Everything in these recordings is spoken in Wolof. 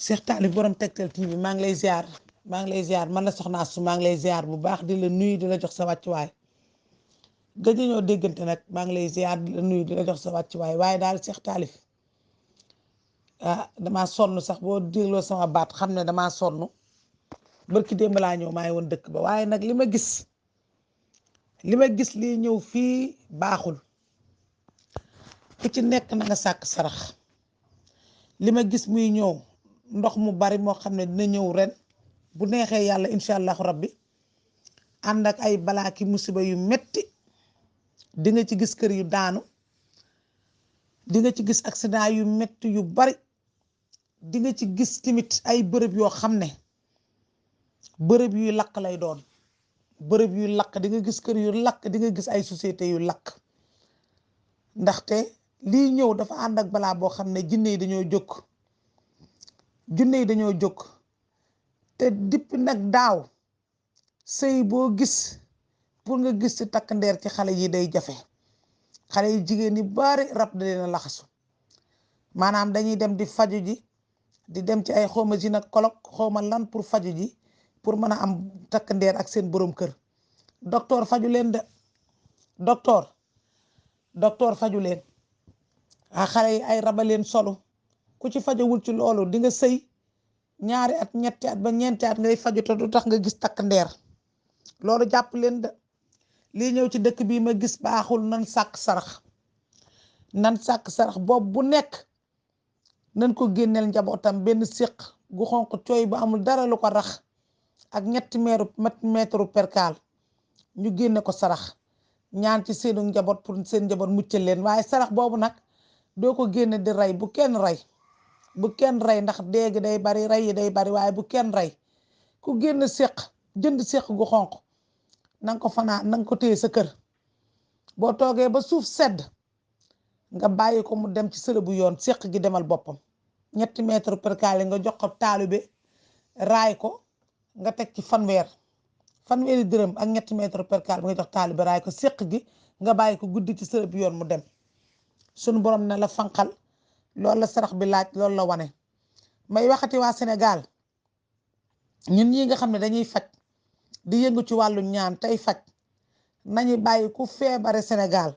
Cheikh Talif borom Tektal TV maa ngi lay ziar man la soxna Astou maa ngi lay ziar bu baax di la nuyu di la jox sa wàccuwaay gëj ñoo déggante nag maa ngi lay ziar di la nuyu di la jox sa wàccuwaay waaye daal Cheikh Talif damaa sonn sax boo dégloo sama baat xam ne damaa sonn barki démb laa ñëw maa ngi woon dëkk ba waaye nag li ma gis lii ñëw fii baaxul ku ci nekk na nga sàkk sarax li ma gis muy ñëw ndox mu bari moo xam ne dina ñëw ren bu neexee yàlla incha allahu rabbi ànd ak ay balaa ki musiba yu metti di nga ci gis kër yu daanu di nga ci gis accident yu metti yu bari di nga ci gis tamit ay bërëb yoo xam ne bërëb yuy lakk lay doon bërëb yu lakk di nga gis kër yu lakk di nga gis ay société yu lakk ndaxte lii ñëw dafa ànd ak balaa boo xam ne jinne yi dañoo jóg te dipp nag daaw sëy boo gis pour nga gis ci takk ndeer ci xale yi day jafe xale yi jigéen ñi bari rab da leen a laxasu maanaam dañuy dem di faju ji di dem ci ay xawma gynécologue xawma lan pour faju ji pour mën a am takk ndeer ak seen borom kër docteur faju leen de docteur faju leen xale yi ay raba leen solu ku ci fajowul ci loolu di nga sëy ñaari at ñetti at ba ñeenti at ngay faju te du tax nga gis takk ndeer loolu jàpp leen de lii ñëw ci dëkk bii ma gis baaxul nan sàkk sarax boobu bu nekk nan ko génneel njabootam benn séq gu xonq cooy bu amul dara lu ko rax ak ñetti mètre perkaal ñu génne ko sarax ñaan ci seenu njaboot pour seen njaboot muccal leen waaye sarax boobu nag doo ko génne di rey bu kenn rey ndax déegi day bari rey yi day bari waaye bu kenn rey ku génn séq jënd séq gu xonq nanga ko fanaan nanga ko téye sa kër boo toogee ba suuf sedd nga bàyyi ko mu dem ci sële bu yoon séq gi demal boppam ñetti mètre percale nga jox ko taalibe raay ko nga teg ci fanweeri dërëm ak ñetti mètre percale bi nga jox taalibe raay ko séq gi nga bàyyi ko guddi ci sële bu yoon mu dem sunu borom ne la fanqal loolu la sarax bi laaj loolu la wane may waxati waa Sénégal ñun ñi nga xam ne dañuy faj di yëngu ci wàllu ñaan tey faj nañu bàyyi ku feebare Sénégal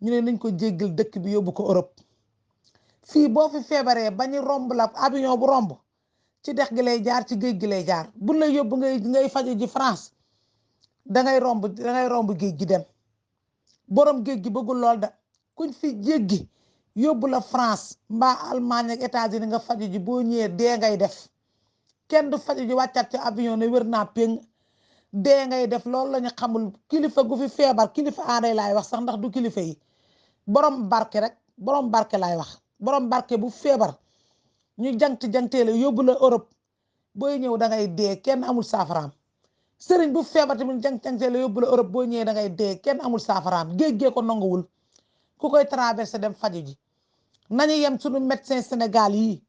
ñu ne nañ ko jéggal dëkk bi yóbbu ko Europe fii boo fi feebaree bañu romb la avion bu romb ci dex gi lay jaar ci géej gi lay jaar bu la yóbbu ngay faju ji France dangay romb géej gi dem borom géej gi bëggul lool da kuñ fi jéggi yóbbu la France mbaa Allemagne ak États-Unis nga faju ji boo ñëwee dee ngay def kenn du faju ji wàccat ci avion ne wér naa péng dee ngay def loolu la ñu xamul kilifa gu fi feebar kilifa aaday laay wax sax ndax du kilifa yi borom barke laay wax borom barke bu feebar ñu jangteele yóbbu la Europe booy ñëw da ngay dee kenn amul saafaraam sëriñ bu feebar tamit jangteele yóbbu la Europe boo ñëwee da ngay dee kenn amul saafaraam géej ko nanguwul ku koy traversé dem faju ji nañu yem suñu médecin Sénégal yi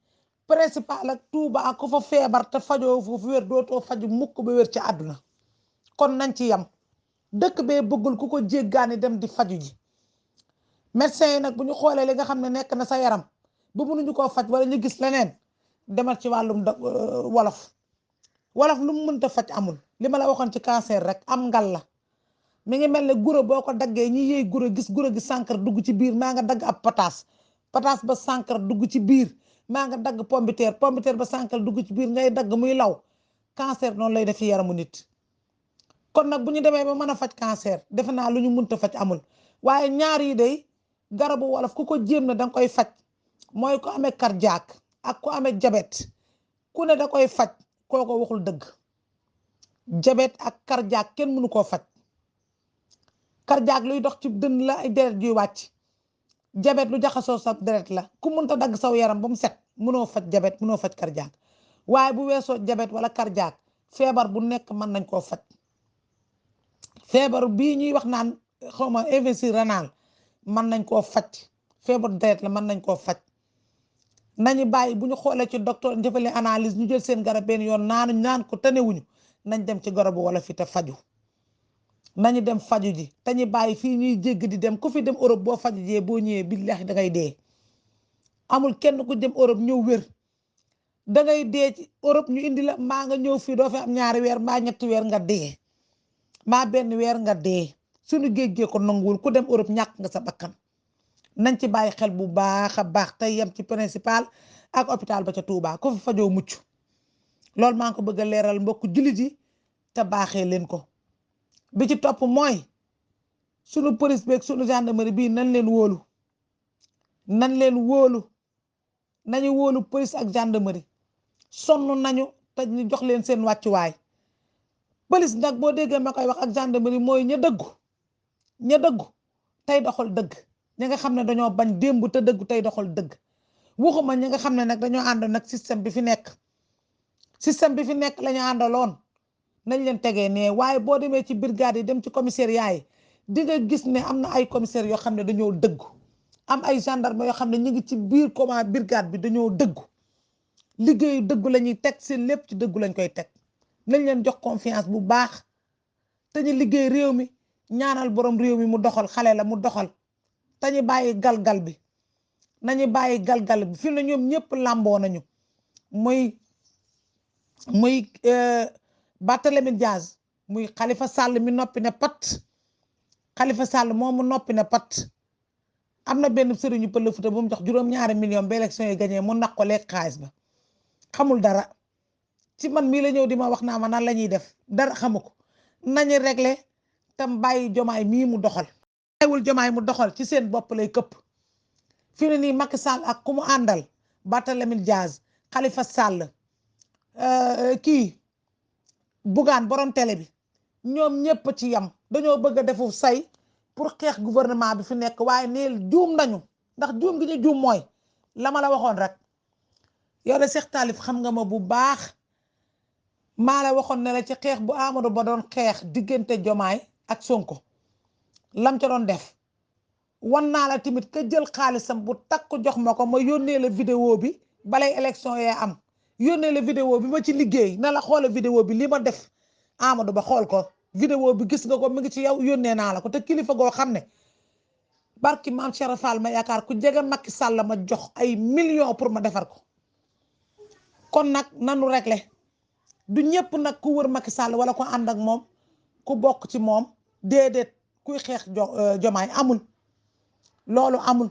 principal ak Touba ak ku fa feebar te fajoo foofu wér dootoo faju mukk ba wér ci àdduna kon nañ ci yem dëkk bee bëggul ku ko jéggaani dem di faju ji médecin yi nag bu ñu xoolee li nga xam ne nekk na sa yaram bu mënuñu koo faj wala ñu gis leneen demal ci wàllum wolof lu mu mënta faj amul li ma la waxoon ci cancer rek am ngal la mi ngi mel ne guro boo ko daggee ñi yëy guro gi sànkar dugg ci biir maa nga dagg ab pataas ba sànkar dugg ci biir maa nga dagg pombiteer ba sànkar dugg ci biir ngay dagg muy law cancer noonu lay def yaramu nit kon nag bu ñu demee ba mën a faj cancer defe naa lu ñu mënta faj amul waaye ñaar yi day garabu wolof ku ko jéem na danga koy faj mooy ku amee cardiaque ak ku amee diabète ku ne da koy faj kooko waxul dëgg diabète ak cardiaque kenn mënu koo faj cardiaque luy dox ci dënn la ay deret juy wàcc diabète lu jaxasoo sa deret la ku mënta dagg saw yaram ba mu set mënoo faj diabète mënoo faj cardiaque waaye bu weesoo diabète wala cardiaque feebar bu nekk mën nañ koo faj feebar bii ñuy wax naan xawma insuffisance rénale mën nañ koo faj feebar deret la mën nañ koo faj nañu bàyyi bu ñu xoolee ci docteur njëfale analyse ñu jël seen garab benn yoon naan ko tanewuñu nañ dem ci garabu wala fi te faju nañu dem faju ji te ñu bàyyi fii ñuy jégg di dem ku fi dem Europe boo faju jee boo ñëwee billahi dangay dee amul kenn ku dem Europe ñëw wér da ngay dee ci Europe ñu indi la maa nga ñëw fii doo fi am ñaari weer mbaa ñetti weer nga dee mbaa benn weer nga dee suñu géej gee ko nanguwul ku dem Europe ñàkk nga sa bakkan nañ ci bàyyi xel bu baax a baax tey yem ci principal ak hôpital ba ca Touba ku fa fajoo mucc loolu maa ngi ko bëgg a leeral mbokk jullit yi te baaxee leen ko bi ci topp mooy sunu police beeg sunu gendarmerie bii nañ leen wóolu nañu wóolu police ak gendarmerie sonn nañu te ñu jox leen seen wàccuwaay police nag boo déggee ma koy wax ak gendarmerie mooy ña dëggu tey doxal dëgg ñi nga xam ne dañoo bañ démb te dëggu tey doxal dëgg waxuma ñi nga xam ne nag dañoo ànd nag système bi fi nekk la ñu àndaloon nañ leen tegee nee waaye boo demee ci brigade yi dem ci commissariat yi di nga gis ne am na ay commissaires yoo xam ne dañoo dëggu am ay gendarme yoo xam ne ñu ngi ci biir comment brigade bi dañoo dëggu liggéeyu dëggu la ñuy teg seen lépp ci dëggu lañ koy teg nañ leen jox confiance bu baax te ñu liggéey réew mi ñaanal borom réew mi mu doxal xale la mu doxal te ñu bàyyi galgal bi fi na ñoom ñëpp làmboo nañu muy Barthélémy Dias muy Khalifa Sall mi noppi ne pat Khalifa Sall moomu noppi ne pat am na benn sëriñu Pël Fuuta bu mu jox juróom-ñaari million ba élection yi gagné mu naq ko lekk xaalis ba xamul dara ci man mii la ñëw di ma wax naa ma nan la ñuy def dara xamu ko nañu réglé tam bàyyi jomaay mii mu doxal bàyyiwul jomaay mu doxal ci seen bopp lay këpp fi ne nii Macky Sall ak ku mu àndal Barthélémy Dias Khalifa Sall kii Bougane borom télé bi ñoom ñëpp ci yam dañoo bëgg a defu say pour xeex gouvernement bi fi nekk waaye neel juum nañu ndax juum gi ñu juum mooy la ma la waxoon rek yow de Cheikh Talif xam nga ma bu baax maa la waxoon ne la ci xeex bu Amadou Ba doon xeex diggante Jomaay ak Sonko lam ca doon def wan naa la tamit ka jël xaalisam bu takk jox ma ko ma yónnee la vidéo bi balay élection yee am yónnee la vidéo bi ma ci liggéey na la xoola vidéo bi li ma def Amadou Ba xool ko vidéo bi gis nga ko mi ngi ci yow yónnee naa la ko te kilifa goo xam ne barki maam Cheikh Fall ma yaakaar ku jege Macky Sall ma jox ay millions pour ma defar ko kon nag nanu réglé du ñëpp nag ku wër Macky Sall wala ko ànd ak moom ku bokk ci moom déedéet kuy xeex jomaay amul loolu amul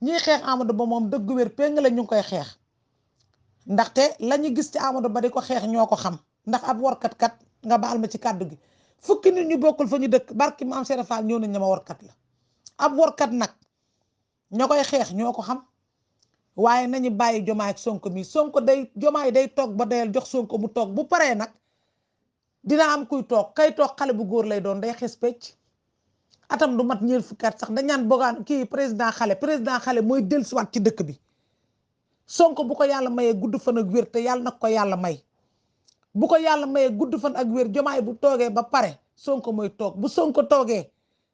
ñiy xeex Amadou Ba moom dëgg wér péng la ñu ngi koy xeex ndaxte la ñu gis ci Amadou Ba di ko xeex ñoo ko xam ndax ab warkat kat nga baal ma ci kàddu gi fukki nit ñu bokkul fa ñu dëkk barki maam Cheikh Fall ñëw nañ ne ma warkat la ab warkat nag ñoo koy xeex ñoo ko xam waaye nañu bàyyi jomaay ak Sonko mi Sonko day jomaay day toog ba dayal jox Sonko mu toog bu paree nag dina am kuy toog kay toog xale bu góor lay doon day xes pecc atam du mat ñeent fukki at sax dañ naan Bougane kii président xale mooy dellusiwaat ci dëkk bi Sonko bu ko yàlla mayee gudd fan ak wér te yàlla nag ko yàlla may bu ko yàlla mayee gudd fan ak wér jomaay bu toogee ba pare Sonko mooy toog bu Sonko toogee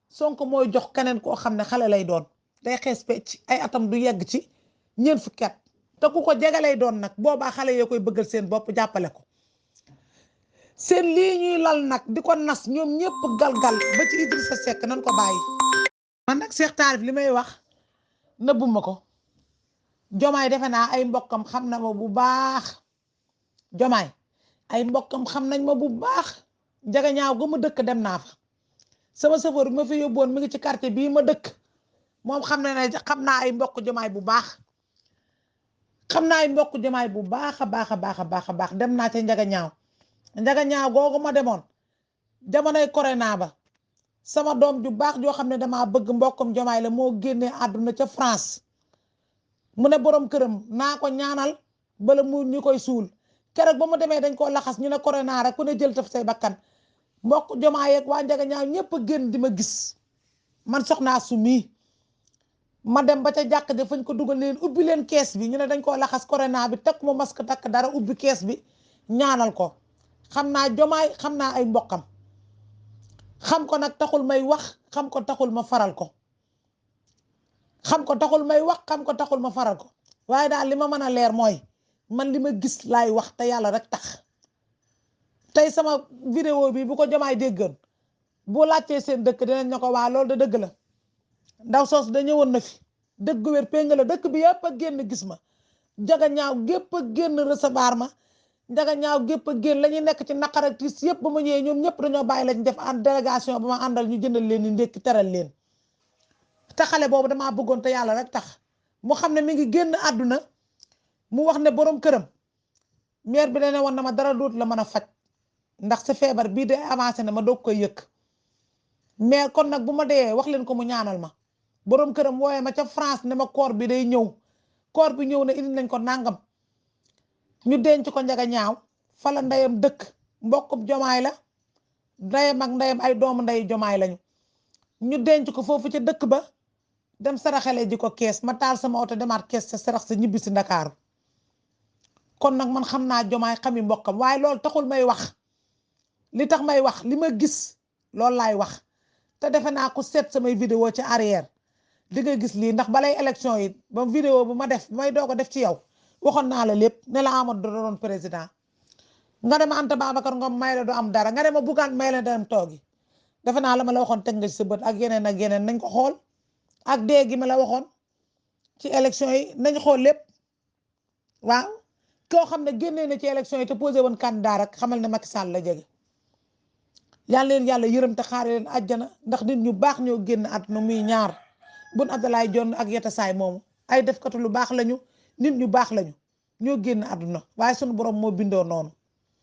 Sonko mooy jox keneen koo xam ne xale lay doon day xees pecc ay atam du yegg ci ñeent fukki at te ku ko jege lay doon nag boobaa xale yoo koy bëggal seen bopp jàppale ko seen lii ñuy lal nag di ko nas ñoom ñëpp galgal ba ci Idrissa Seck nan ko bàyyi. man nag Cheikh Talif li may wax nëbbuma ko jomaay defe naa ay mbokkam xam na ma bu baax jomaay ay mbokkam xam nañ ma bu baax jaga ñaaw ga ma dëkk dem naa fa sama chauffeur bi ma fi yóbboon mi ngi ci quartier bii ma dëkk moom xam na ne xam naa ay mbokk jomaay bu baax xam naa ay mbokk jomaay bu baax a baax dem naa ca njaga ñaaw googu ma demoon jamonoy corona ba sama doom ju baax joo xam ne damaa bëgg mbokkum jomaay la moo génnee àdduna ca France mu ne borom këram naa ko ñaanal bala mu ñu koy suul keroog ba mu demee dañ koo laxas ñu ne corona rek ku ne jël taf say bakkan mbokk jomaay yeeg waa njaga ñaaw ñëpp a génn di ma gis man soxnaa su mii ma dem ba ca jàkk ja fañ ko dugal leen ubbi leen kees bi ñu ne dañ koo laxas corona bi takk mu masque takk dara ubbi kees bi ñaanal ko xam naa jomaay xam naa ay mbokkam xam ko nag taxul may wax xam ko taxul ma faral ko waaye daal li ma mën a leer mooy man li ma gis laay wax te yàlla rek tax tey sama vidéo bi bu ko jomaay déggoon boo laajtee seen dëkk dinañ ne ko waa loolu de dëgg la ndaw soos da ñëwoon na fi dëgg wér péng la dëkk bi yëpp a génn gis ma Njaga ñaaw gépp a génn recevoir ma. Njaga ñaaw gépp a génn la ñuy nekk ci naqar ak tiis yëpp ba ma ñëwee ñoom ñëpp dañoo bàyyi lañ def en délégation ba ma àndal ñu jëndal leen ni ndékki teral leen. te xale boobu damaa bëggoon te yàlla rek tax mu xam ne mi ngi génn àdduna mu wax ne borom këram maire bi dana woon na ma dara dootu la mën a faj ndax sa feebar bii de avancé na ma doog koy yëkk mais kon nag bu ma dee wax leen ko mu ñaanal ma borom këram wooye ma ca France ne ma koor bi day ñëw koor bi ñëw na indi nañ ko nangam ñu denc ko Njaga ñaaw fala ndeyam dëkk mbokkum jomaay la ndeyam ak ndeyam ay doomu ndey jomaay lañu ñu denc ko foofu ca dëkk ba dem saraxale ji ko kees ma taal sama oto demaat kees sa sarax sa ñibbi si Ndakaaru kon nag man xam naa jomaay xami mbokkam waaye loolu taxul may wax li tax may wax li ma gis loolu laay wax te defe naa ko seet samay vidéo ci arrière di nga gis lii ndax balay élection yi ba vidéo bu ma def may doog a def ci yow waxoon naa la lépp ne la Amadou doon président nga dem Anta Babacar Ngom may la du am dara nga dem a Bougane may la dem toogi defe naa la ma la waxoon teg nga ci sa bët ak yeneen nañ ko xool ak dee gi ma la waxoon ci élection yi nañ xool lépp waaw koo xam ne génnee na ci élection yi te posé woon candidat rek xamal ne Macky Sall la jege yàlla leen yàlla yërëm te xaare leen àjjana ndax nit ñu baax ñoo génn àdduna muy ñaar Boun Abdallah Dionne ak Yata Saay moomu ay defkatu lu baax lañu nit ñu baax lañu ñoo génn àdduna waaye sunu borom moo bindoo noonu